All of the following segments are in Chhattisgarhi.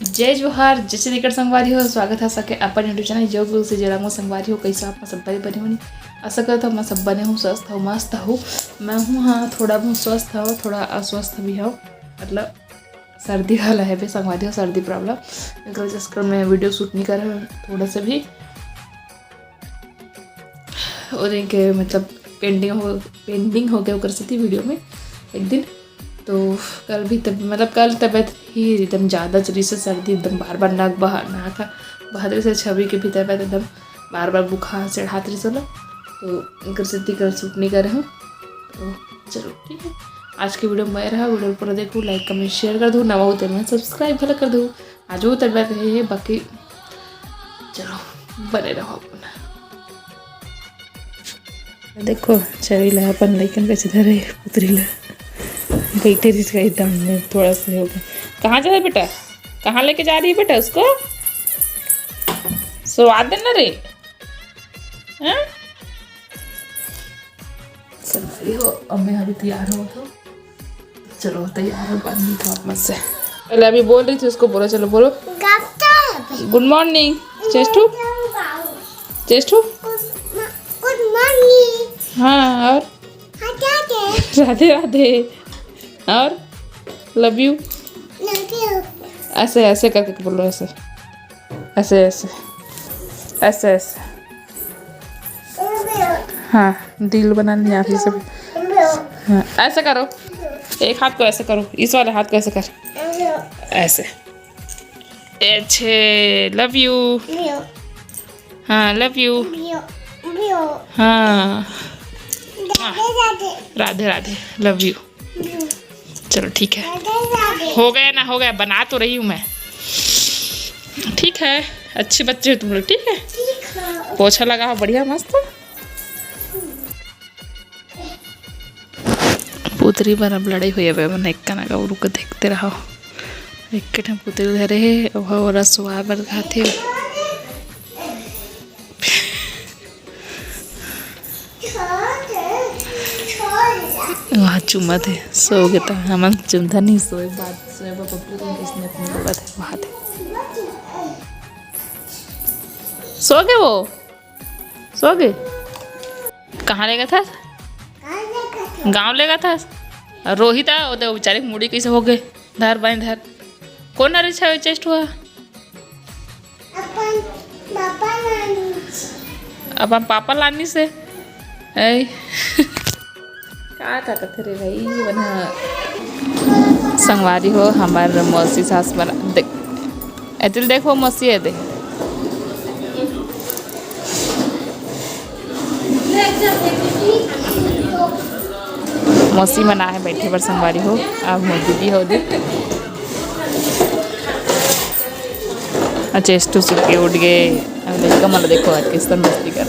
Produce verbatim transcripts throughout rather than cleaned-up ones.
जय जोहार, जय छत्तीसगढ़ संगवारी हो, स्वागत है सबके अपन YouTube चैनल योग गुरु से। जय राम संगवारी हो, कैसे आप सब बने बने होनी? आशा करता हूँ मैं सब बने हूँ, स्वस्थ हूँ, मस्त हूँ। मैं हूँ, हाँ, थोड़ा बहुत स्वस्थ हूँ, थोड़ा अस्वस्थ भी हूँ, मतलब सर्दी वाला है बे संगवारी हो, सर्दी प्रॉब्लम। एक चक्कर में वीडियो शूट नहीं कर रहा हूँ थोड़ा सा भी। और इनके मतलब पेंडिंग हो पेंडिंग हो गया ओकर सेती वीडियो में एक दिन। तो कल भी तब मतलब कल तबीयत ही एकदम ज़्यादा चली से सर्दी एकदम बार बार नाक बहा नाक बहादुर से छवि के भी तबीयत एकदम बार बार बुखार चढ़ात रही सोला। तो इनकर सेती कल शूट नहीं करे हूँ। तो चलो ठीक है, आज की वीडियो मैं रहा, वीडियो पूरा देखो, लाइक कमेंट शेयर कर दो, नवा होते मैं सब्सक्राइब भला कर दो। आज वो तबीयत है बाकी चलो बने रहो अपना। देखो छवि ला अपन लइकन के धरे पुतरी ला बैठे रही एकदम में थोड़ा सा हो गया। कहाँ जाए बेटा? कहाँ लेके जा रही है बेटा उसको? सोवा देना रे। हाँ? संगवारी हो, अब मैं अभी तैयार हो तो चलो तैयार हो, बाद में तो आप मत से। पहले अभी बोल रही थी उसको, बोलो, चलो बोलो। गुड मॉर्निंग। चेस्टू, चेस्टू। गुड मॉर्निंग। हाँ, और राधे राधे। और लव यू। ऐसे ऐसे करके बोलो, ऐसे ऐसे ऐसे ऐसे ऐसे। हाँ, दिल बना लिया अभी सब। हाँ, ऐसे करो, एक हाथ को ऐसे करो, इस वाले हाथ को ऐसे कर, ऐसे। अच्छे, लव यू। हाँ, लव यू। हाँ। राधे राधे, लव यू। चलो ठीक है, हो गया ना, हो गया, बना तो रही हूँ मैं। ठीक है, अच्छे बच्चे हो तुम लोग। ठीक है, पोछा लगा हो बढ़िया मस्त। पुतरी बर अब लड़ाई होई हवे, मन एक कना का रुक देखते रहो। एक ठन पुतरी धरे हे, ओहा ओला सुआ बर खाथे। वहाँ चुमत हे, सो गे त हमन चुमधा नहीं सोए, बाद सोए बर बबलू के किसने अपने बोलत हे, वहाँ थे। सो गे वो, सो गे। कहाँ लेगा था? गाँव लेगा था। और रोहित आ, वो तो बेचारे के मुड़ी कैसे हो गए, धर बाई धर। कौन आ रही है चेस्ट हुआ? अपन पापा लानी। अपन पापा लानी से। ऐ। का का कथे रे भाई, बना। संगवारी हो, हमार मौसी सास बना, देख। ए, दिल देखो, मौसी है, देख। मौसी मन आहे बैठे बर संगवारी हो, अब मोर दीदी हो दे। अच्छा, चेस्टू सुत के उठ गए। अब लइका मन ला देखो, आज किस तरह मस्ती कर।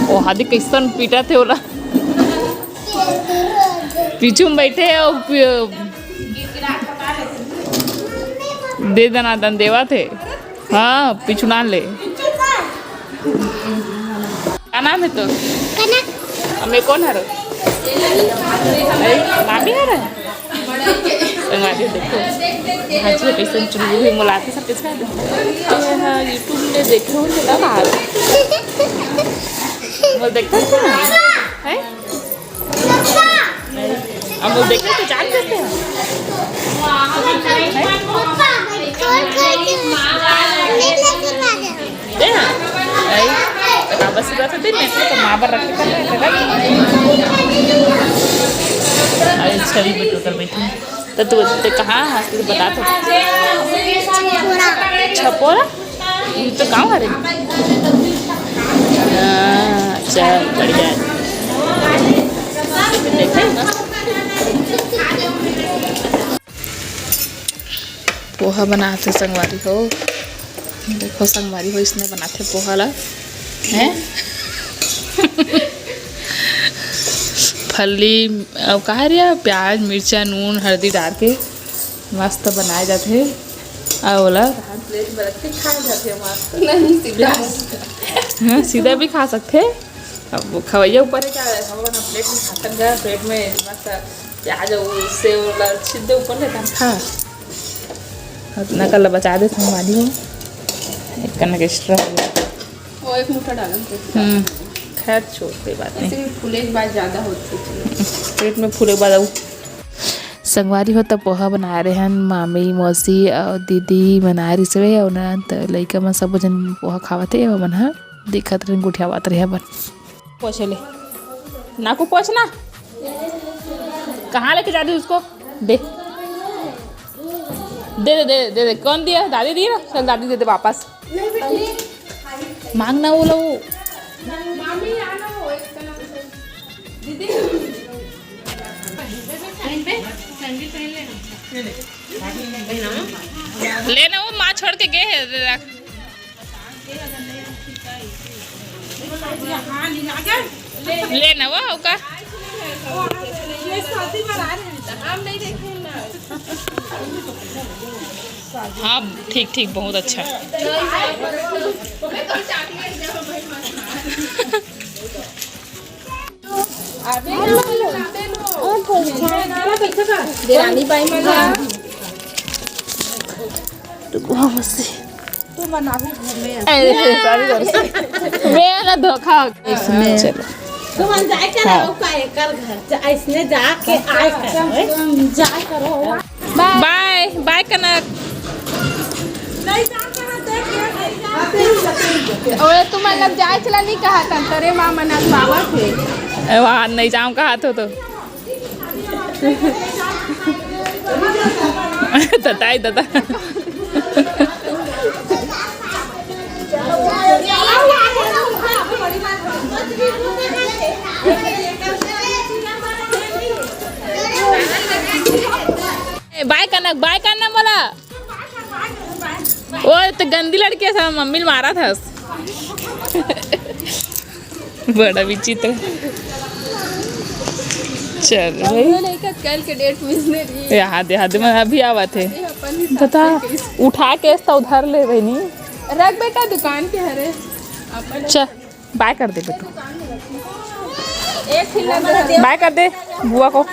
ओ, हादी किस तरह पीटा थे ओला। पीछू में बैठे हो, पी-, दे दना दन देवा थे। हाँ, पिछुलान ले। का नाम है तो? कनक। अब मैं कौन हरो? अरे, मामी हरो? संगवारी देखो। हाँ जी, कैसे चुन्नी भी मुलाती सब किसका है? ये हाँ, YouTube में देखे हो तो ना बाहर। वो देखता है ना? है? अब वो देखते तो जान जाते हैं। दे ना। आई। अब बस बात होती, मैं तो माँ बार रख के कर रहे थे। अरे, छवि बिट्टू कर बैठी। तो तू, तू कहाँ हंस, तू बता तो। छपोरा। ये तो गाँव हरे। हाँ, चल, बढ़िया है। देखे ना? पोहा बनाथे संगवारी हो। देखो संगवारी हो, इसने बनाथे पोहा ला। हैं? फल्ली, अब कहा रिया, प्याज, मिर्चा, नून, हल्दी डाल के मस्त बनाए जाथे। अउ ओला प्लेट में रख के खाए जाथे मस्त। नहीं, सीधा। हाँ, सीधा भी खा सकथे। अब वो खवैया ऊपर है क्या, हम लोग ना प्लेट में खातन गया, प्लेट में मस्त प्याज और सेव वाला छिद्दे ऊपर लेता है। हाँ। अतना कल बचा दे संगवारी हो, एक कनक एक्स्ट्रा हो गया। वो एक मुट्ठा डालन तो। हम्म, खैर छोड़, कोई बात नहीं। ऐसे भी फूले के बाद ज़्यादा होती है। पेट में फूले के बाद आऊ। संगवारी हो त पोहा बनाए रहे हन, मामी, मौसी अउ दीदी बनाए रिहिस हवे, अउ ना त लइका मन सबो झन पोहा खावत हे, अउ मन ह देखत रहे, गोठियावत रहे अपन। पोछ ले, नाकू पोछ ना। कहाँ लेके जा रही उसको? दे, दे दे, दे दे, दे। कौन दिया? दादी दी ना, चल दादी दे दे वापस। मांग ना वो लो। ले ना, वो माँ छोड़ के गए है, रख। ले ना वो, ओका। हाँ, ठीक, ठीक, बहुत अच्छा। देरानी बाई मन ला। रुको, हाँ, बस। अरे, sorry, sorry। मैं ना धोखा हो गया इसमें। चलो। तुम जाए के हाँ। रहो का एकर घर, जा, इसने जाके आए करो, जाए करो। बाय, बाय कनक। ओए, तुम अलग जाए चला नहीं कहा था, तेरे माँ मना बाबा थे। ए, वहाँ नहीं जाऊँ कहा तो, तो। तताई तता। ए, बाय कनक, बाय करना बोला। वो तो गंदी लड़की है, सब मम्मी मारा था। बड़ा विचित्र। चल भाई। कल के डेट मिस नहीं रही। याद, याद में अभी आवा थे। अपन ही बता, उठा के ऐसा उधार ले बहनी। रख बेटा दुकान के हरे। अपन चल, बाय कर दे बेटा। एक खिल्ला दे। बाय कर दे बुआ को।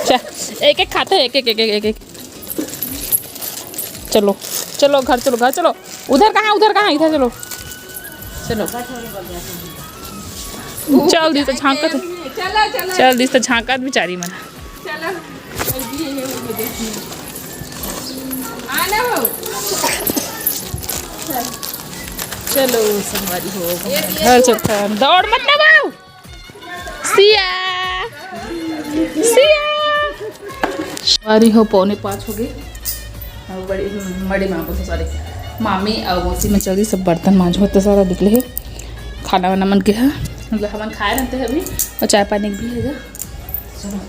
चल, एक एक खाते हैं, एक एक एक एक एक। चलो, चलो घर चलो, घर चलो। उधर कहाँ, उधर कहाँ? इधर चलो, चलो। चल दी तो झांकत है। चलो, चलो। चल दी तो झांकत बेचारी मन। चलो। आना हो। चलो संगवारी हो, घर चलता है। दौड़ मत ना बाऊ। सिया, सिया। संगवारी हो, पौने पाँच हो गए। और बड़ी, बड़ी माँ बोलते, सॉरी, मामी और मौसी में चल रही सब बर्तन मांझो तो सारा निकले है। खाना वाना मन के है, मतलब हमन खाए रहते हैं अभी, और चाय पानी भी है। चलो,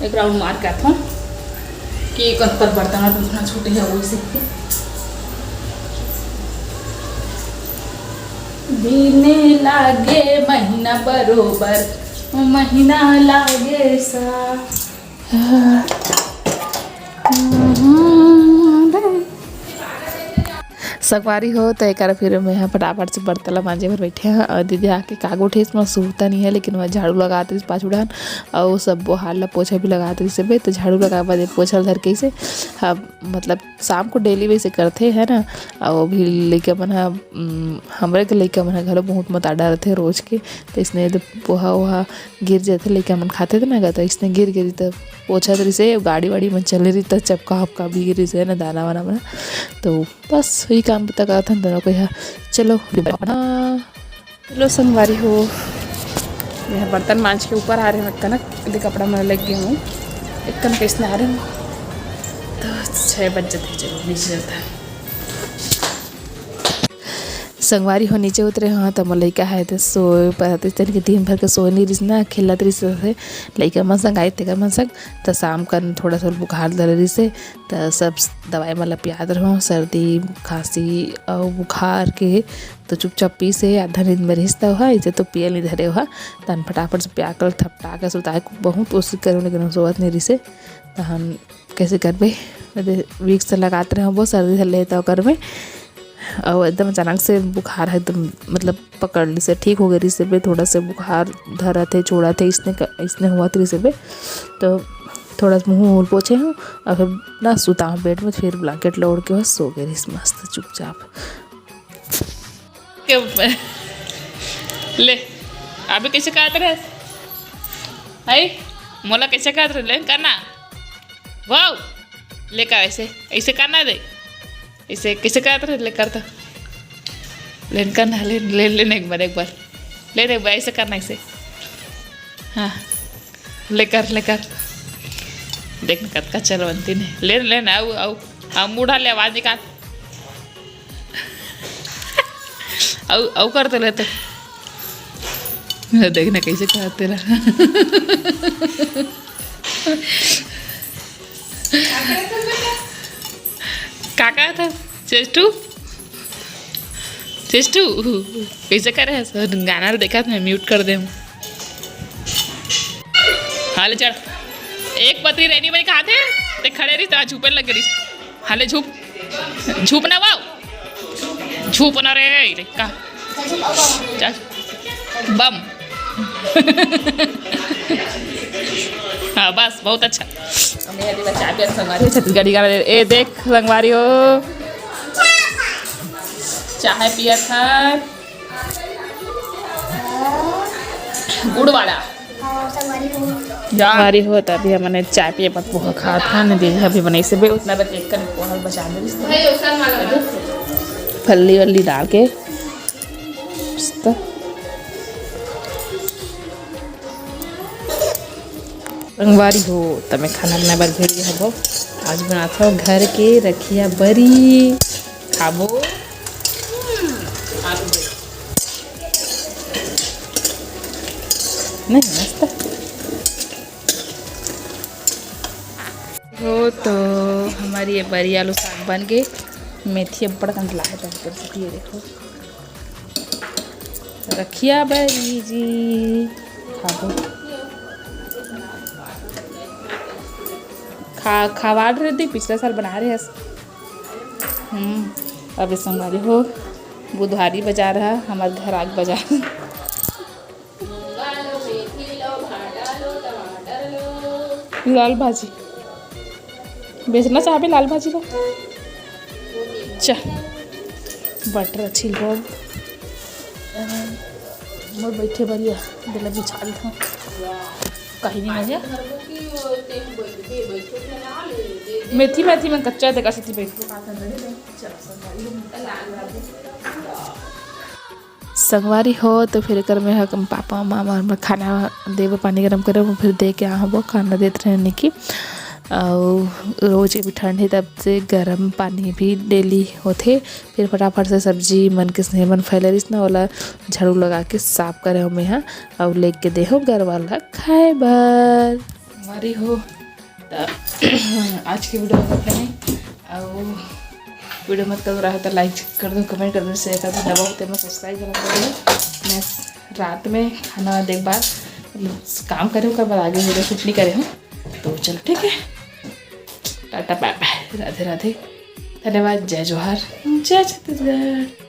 एक राउंड मार के आथों कि कन पर बर्तन और उठना छूटे है, वही सीख के। बीने लागे महीना बरोबर, महीना लागे सा। संगवारी हो, त एकर फिर मैं ह फटाफट से बर्तन ला मांजे बर बैठे हंव। और दीदी आके का गोठे इसमें सुरता नहीं है, लेकिन वह झाड़ू लगात रहिस पाछू डाहन, और सब बोहार ला पोछा भी लगात रहिस बे, तो झाड़ू लगाए बाद पोछा ल धर के इसे, हाँ, मतलब शाम को डेली वैसे करथे, है ना। और अभी लइका मन ह, उम, हमरे के लइका मन ह घलो बहुत मताडा रथे रोज के, तो इसने तो पोहा वोहा गिर जाथे, लइका मन खाथे त ना गा, त इसने गिर गिरी त पोछत रहिसे, गाड़ी वाड़ी मन चले रही त चपका हपका भी गिरिस है ना, दाना वाना मन। तो बस वही काम बता करत हन दोनों को यहाँ। चलो, चलो संगवारी हो, मैं बर्तन मांज के ऊपर आ रहे हंव, कनक दे कपड़ा मन लग गए हूँ, एक कनक इसने आ रहे हूँ, तो छः बज जाते, चलो नीचे चलता है। संगवारी हो नीचे उतरे हंव, त मोर लइका हे, त सोए पर हतिस, तनिक दिन भर के सोए नइ रिहिस ना, खेलत रिहिस हे लइका मन संग, आए तेकर मन संग। त शाम कन थोड़ा सा बुखार धरे रिहिस हे, त सब दवाई मन ल पियात रहूं, सर्दी, खांसी अउ बुखार के। त चुपचाप पीस हे, आधा नींद में रिहिस त ओहा, इसे तो पियल नइ धरे ओहा। तहन फटाफट से पिया के थपटा के सुताए के बहुत कोशिश करेंव, लेकिन सोवत नइ रिहिस हे। तहन कैसे करबे, Vicks लगात रहे हंव, बहुत सर्दी धर ले त ओकर में, अउ एकदम अचानक से बुखार ह एकदम मतलब पकड़ लिस हे, ठीक हो गए रिहिस हे बे, थोड़ा से बुखार धरत हे, छोड़त हे, इसने क-, इसने होवत रिहिस हे बे। तो थोड़ा मुँह वूह पोछे हूँ और फिर ना सुता हूँ बेड में, फिर ब्लैंकेट ल ओढ़ के बस सो गे रहिस मस्त चुपचाप। के ले, अभी कैसे कहत रहे? हाय, मोला कैसे कहत रहे? ले करना, वाओ, ले कर ऐसे, ऐसे करना दे, ऐसे कैसे कहत रहे? ले करता, ले करना, ले, ले, ले एक बार, एक बार, ले एक बार, ऐसे करना, ऐसे, हाँ, ले कर, ले कर, देख ना कतका चलवंती ने, ले, ले ना, आऊ, आऊ, आऊ, मुड़ा ले, आवाज निकाल। अउ, अउ कर तो ले तो। देख ना कैसे कहत तेला। का कहत हस? चेस्टू? चेस्टू? कैसे करे हस? गाना ल देखत मैं mute कर दे हूँ। हाँ, ले चढ़। एक पतरी रहनी भाई कहा थे? ते खड़े रहिस, तेला झूपे लग रहिस। हाँ, ले झूप। झूप ना वाओ। झूप ना रे, रे, का? चल। बम। हाँ, बस, बहुत अच्छा। हमने ये वाला चाय पिया संगवारी हो, छत्तीसगढ़ी गाना दे। ए, देख, संगवारी हो। चाय पिया था। गुड़ वाला। हाँ, संगवारी हो। जा। संगवारी हो, त अभी हमन चाय पिए बर पोहा खात हन, दीदी अभी बनाइस हे बे, उतना बस देख कर पोहा बचा दे। भाई, ओसन वाला। फल्ली वल्ली डाल के मस्त। संगवारी हो, त मैं खाना बनाए बर भिड़ गे हवं। आज बनात हवं घर के रखिया बरी। खाबो। नहीं, मस्त। हो तो हमर ये बरी आलू साग बन गे। मेथी अब्बड़ कन लाहे बर कर सकती है, देखो। रखिया बरी जी। खाबो। खा, खवाड़ रहे दी, पिछला साल बना रहे हस। हम्म, अबे संगवारी हो, बुधवारी बाजार है, हमार घर आग बाजार। लाल भाजी बेचना चाहबे, लाल भाजी ला। चा, बटरा छिलबो। मोर बैठे बरिया, बेला बिछा लेथन। कहीं नहीं मजा। मेथी, मेथी में कच्चा देखा सती बैठ। संगवारी हो, तो फिर एकर में ह-, पापा, मामा, मामा खाना देबो, पानी गरम करे, वो फिर दे के आ हबो, खाना देत रहे निकी। अउ रोज के भी ठंड हे, तब से गरम पानी भी डेली होथे। फिर फटाफट से सब्जी मन के सेवन फैले रहिस ना, ओला झाड़ू लगा के साफ करे हो मेहा, अउ लेके दे हो गरवा ला खाए बर। संगवारी हो, त आज के वीडियो में इतना ही। अउ वीडियो मत करो रहा तो like कर दो, comment कर दो, share कर दो, दबाओ तेमा subscribe कर दो। मैं रात में खाना देख बाद, मतलब, काम करे हूँ, ओकर बाद आगे वीडियो शूट नहीं करे हूँ। तो चलो, ठीक है, टाटा बाय बाय, राधे राधे, धन्यवाद, जय जोहार, जय छत्तीसगढ़।